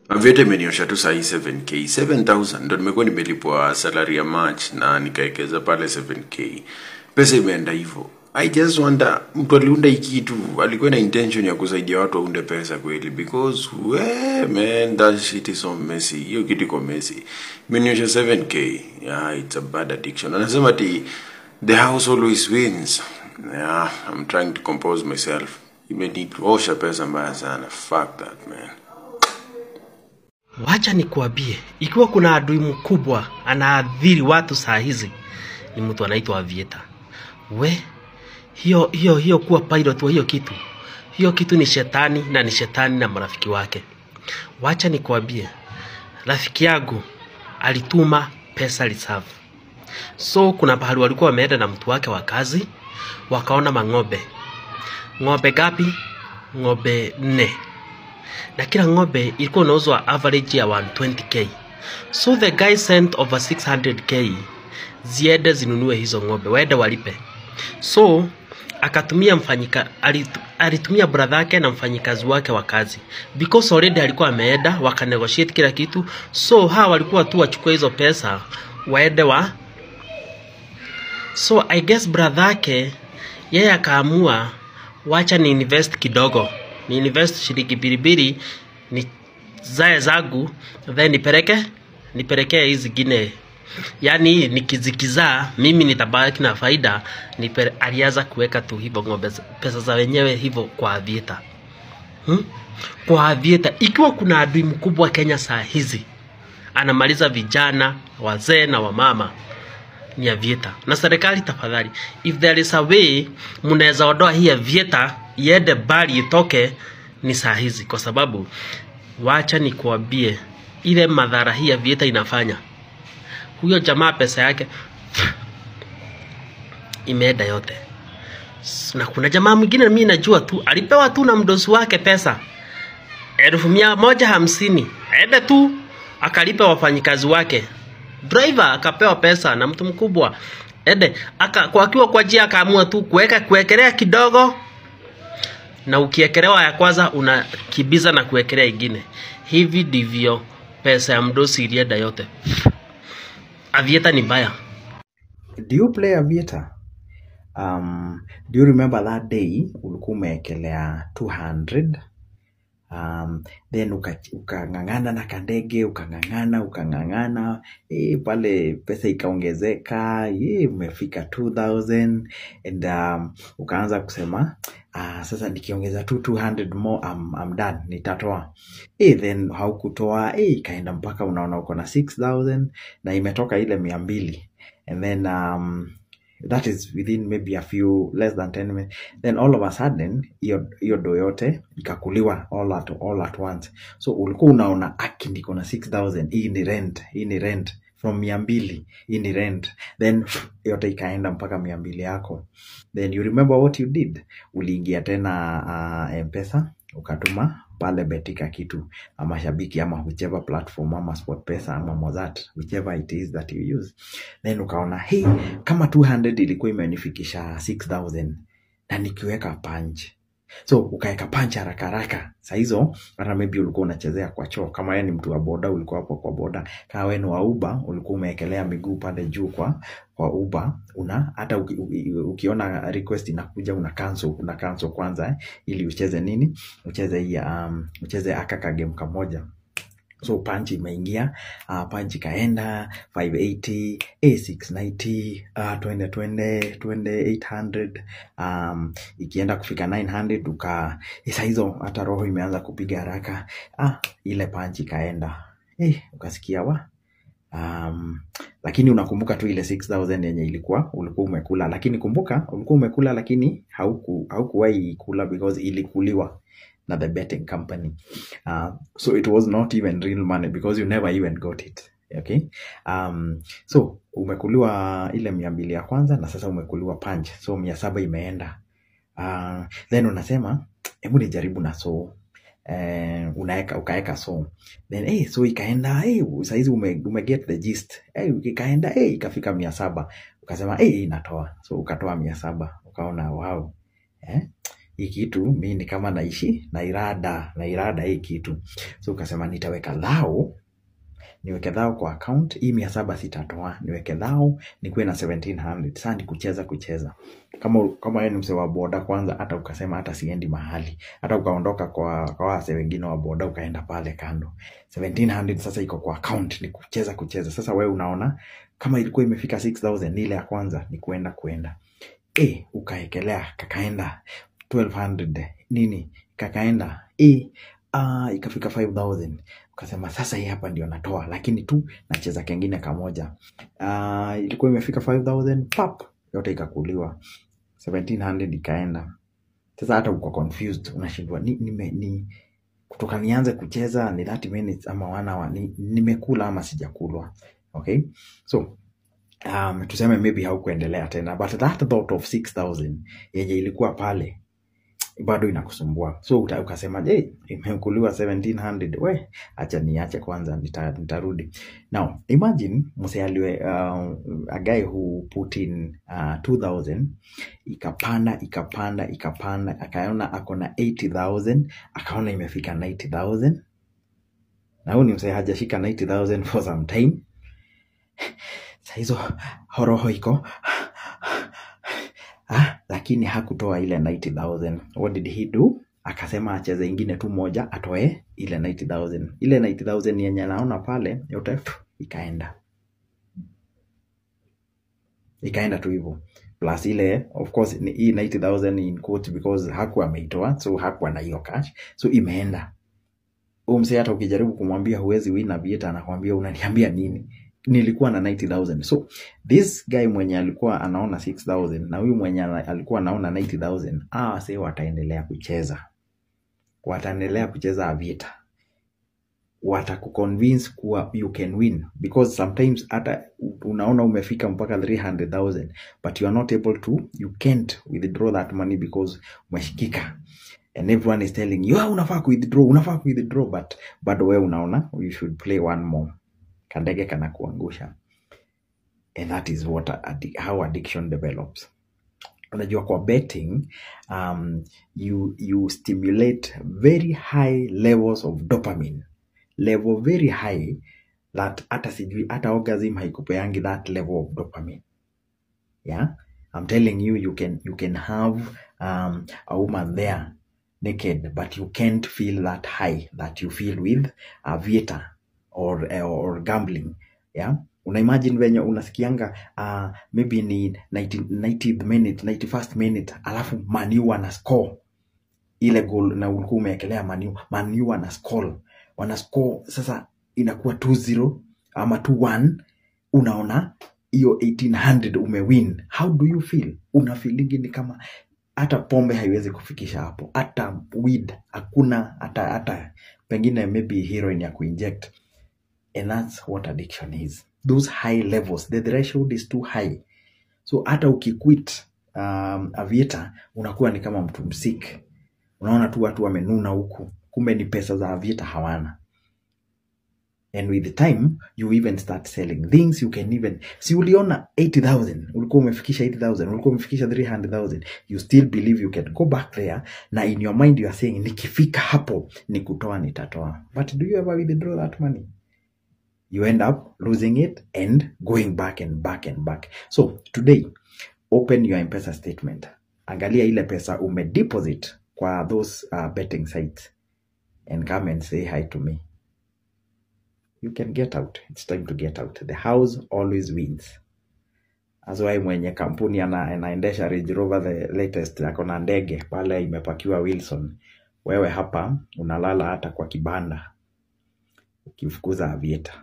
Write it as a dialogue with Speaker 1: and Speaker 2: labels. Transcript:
Speaker 1: Aviator imeniosha tu sahi 7k, 7000 ndo nimekuwa nimelipwa salary ya March na nikaekeza pale 7k. Pesa imeenda hivyo. I just wonder mtu aliunda hii kitu alikuwa na intention ya kusaidia watu waunde pesa kweli, because we man, that shit is so messy. Hiyo kitu iko messy. Imeniosha 7k. Yeah, it's a bad addiction. Anasema ati the house always wins. Yeah, I'm trying to compose myself. Imeniosha pesa mbaya sana. Fuck that, man.
Speaker 2: Wacha nikuambie, ikiwa kuna adui mkubwa anaathiri watu saa hizi ni mtu anaitwa Aviator. We, hiyo hiyo hiyo kuwa pilot wa hiyo kitu. Hiyo kitu ni shetani, na ni shetani na marafiki wake. Wacha nikuambie, rafiki yangu alituma pesa reserve. So kuna pahali walikuwa wameenda na mtu wake wa kazi, wakaona mang'ombe. Ng'ombe gapi? Ng'ombe 4. Na kila ng'ombe ilikuwa inauzwa average ya 120k. So the guy sent over 600k ziende zinunue hizo ng'ombe, waende walipe. So akatumia mfanyika, alitumia brother yake na mfanyikazi wake wa kazi, because already alikuwa ameenda, wakanegotiate kila kitu. So hawa walikuwa tu wachukue hizo pesa waende wa. So I guess brother yake yeye akaamua wacha ni invest kidogo, ni invest shilingi bilibili ni zae zangu, then nipelekee hizi zingine, yani nikizikizaa mimi nitabaki na faida. Alianza kuweka tu hivyo ng'ombe pesa za wenyewe hivyo kwa Aviator. Kwa Aviator. Ikiwa kuna adui mkubwa Kenya saa hizi anamaliza vijana, wazee na wamama, ni Aviator. Na serikali tafadhali, if there is a way mnaweza ondoa hii Aviator iende bali itoke, ni saa hizi. Kwa sababu wacha nikuambie ile madhara hii Aviator inafanya. Huyo jamaa pesa yake imeenda yote. Na kuna jamaa mwingine mimi najua tu alipewa tu na mdosi wake pesa 150,000, aende tu akalipe wafanyikazi wake. Driver akapewa pesa na mtu mkubwa, ende kwa akiwa kwa njia akaamua tu kuwekelea kidogo, na ukiekelewa ya kwanza unakibiza na kuwekelea ingine. Hivi ndivyo pesa ya mdosi ilienda yote. Aviator ni mbaya.
Speaker 3: Do you play Aviator? Do you remember that day ulikuwa umeekelea 200, then ukang'ang'ana na kandege, ukang'ang'ana pale pesa ikaongezeka, umefika 2000 and ukaanza kusema sasa nikiongeza tu 200 more I'm done, nitatoa. Then haukutoa, ikaenda mpaka unaona uko na 6000 na imetoka ile 200, and then that is within maybe a few less than 10 minutes. Then all of a sudden hiyo do yote ikakuliwa all at once. So ulikuwa unaona aki niko na 6000, hii ni rent, hii ni rent from 200, hii ni rent, then yote ikaenda mpaka 200 yako. Then you remember what you did? Uliingia tena M-Pesa ukatuma pale Betika kitu ama Shabiki ama whichever platform ama SportPesa ama Mozart, whichever it is that you use. Then ukaona hey, kama 200 ilikuwa imenifikisha 6000 na nikiweka punch. So ukaeka punch haraka haraka. Saa hizo hata maybe ulikuwa unachezea kwa choo, kama wewe ni mtu wa boda ulikuwa hapo kwa boda, kama wewe ni wa Uber ulikuwa umeekelea miguu pale juu kwa Uber, una hata ukiona request inakuja una cancel kwanza ili ucheze nini? Ucheze hii ucheze aka game kamoja. So punch imeingia, punch ikaenda 580, 690, 20, 800, ikienda kufika 900 uka saa hizo hata roho imeanza kupiga haraka, ile punch ikaenda, ukasikia wa lakini unakumbuka tu ile 6000 yenye ilikuwa ulikuwa umekula, lakini kumbuka ulikuwa umekula lakini haukuwahi kula because ilikuliwa na the betting company. So it was not even real money because you never even got it. Okay. So umekuliwa ile 200 ya kwanza na sasa umekuliwa punch, so 700 imeenda. Then unasema hebu nijaribu na so. Unaeka ukaeka so then so ikaenda, saizi ume get the gist, ikaenda, ikafika 700, ukasema inatoa, so ukatoa 700, ukaona wow, hii kitu mi ni kama naishi na irada hii kitu. So ukasema nitaweka thao, niweke thao kwa account hii, 700 sitatoa, niweke thao nikuwe na 1700. Sasa ni kucheza kucheza. Kama wewe ni msee wa boda kwanza, hata ukasema hata siendi mahali, hata ukaondoka kwa wase wengine wa boda, ukaenda pale kando, 1700 sasa iko kwa account, ni kucheza kucheza. Sasa wewe unaona kama ilikuwa imefika 6000, ni ile ya kwanza, ni kuenda kuenda. Ukaekelea, kakaenda 1200 nini, kakaenda, ikafika 5000, ukasema sasa hii hapa ndio natoa, lakini tu nacheza kengine kamoja. Ilikuwa imefika 5000, pap, yote ikakuliwa, 1700 ikaenda. Sasa hata uko confused, unashindwa ni kutoka nianze kucheza ni 30 minutes ama 1 hour, nimekula ama sijakulwa? Okay, so tuseme maybe haukuendelea tena, but that thought of 6000 yenye ilikuwa pale bado inakusumbua. So ukasema, je, imekuliwa 1700, we acha niache kwanza, nitarudi. Now imagine mse aliwe a guy who put in 2000, ikapanda, ikapanda, ikapanda, akaona ako na 80,000, akaona imefika 90,000, na huyu ni mse hajashika 90,000 for some time. Sa hizo roho iko, lakini hakutoa ile 90,000. What did he do? Akasema acheze ingine tu moja atoe ile 90,000. Ile 90,000 yenye anaona pale yote, pff, ikaenda, ikaenda tu hivyo, plus ile, of course, ni hii 90,000 in quotes because hakuwa ameitoa, so hakuwa na hiyo cash, so imeenda. Huyu msee hata ukijaribu kumwambia huwezi win Aviator, anakwambia, "Unaniambia nini? Nilikuwa na 90,000." So this guy mwenye alikuwa anaona 6000 na huyu mwenye alikuwa anaona 90,000, wasee wataendelea kucheza, wataendelea kucheza Aviator, watakuconvince kuwa you can win, because sometimes hata unaona umefika mpaka 300,000, but you are not able to, you can't withdraw that money because umeshikika and everyone is telling you, "Ah, unafaa kuwithdraw, unafaa kuwithdraw," but bado wewe unaona you should play one more. Kandege kana kuangusha. And that is how addiction develops. Unajua kwa betting, you stimulate very high levels of dopamine, level very high that hata sijui hata orgasm haikupeangi that level of dopamine. Yeah, I'm telling you, you can have a woman there naked, but you can't feel that high that you feel with Aviator or gambling. Yeah, unaimagine venye unasikianga, maybe ni 90, 90th minute, 91st minute, alafu Man U wana score ile goal na ulikuwa umeekelea Man U. Man U wana score, sasa inakuwa 2-0 ama 2-1. Unaona hiyo 1800 umewin. How do you feel? Una feeling ni kama hata pombe haiwezi kufikisha hapo, hata weed hakuna, hata pengine maybe heroin ya kuinject. And that's what addiction is, those high levels. The threshold is too high, so hata ukiquit Aviator unakuwa ni kama mtu msick. Unaona tu watu wamenuna huku, kumbe ni pesa za Aviator hawana. And with the time you even start selling things. You can even, si uliona 80,000, ulikuwa umefikisha 80,000, ulikuwa umefikisha 300,000, you still believe you can go back there, na in your mind you are saying, "Nikifika hapo ni kutoa nitatoa." But do you ever withdraw that money? You end up losing it and going back and back and back. So today, open your M-Pesa statement, angalia ile pesa umedeposit kwa those betting sites and come and say hi to me. You can get out. It's time to get out. The house always wins. That's why mwenye kampuni anaendesha Range Rover the latest, ako na ndege pale imepakiwa Wilson. Wewe hapa unalala hata kwa kibanda ukifukuza Aviator.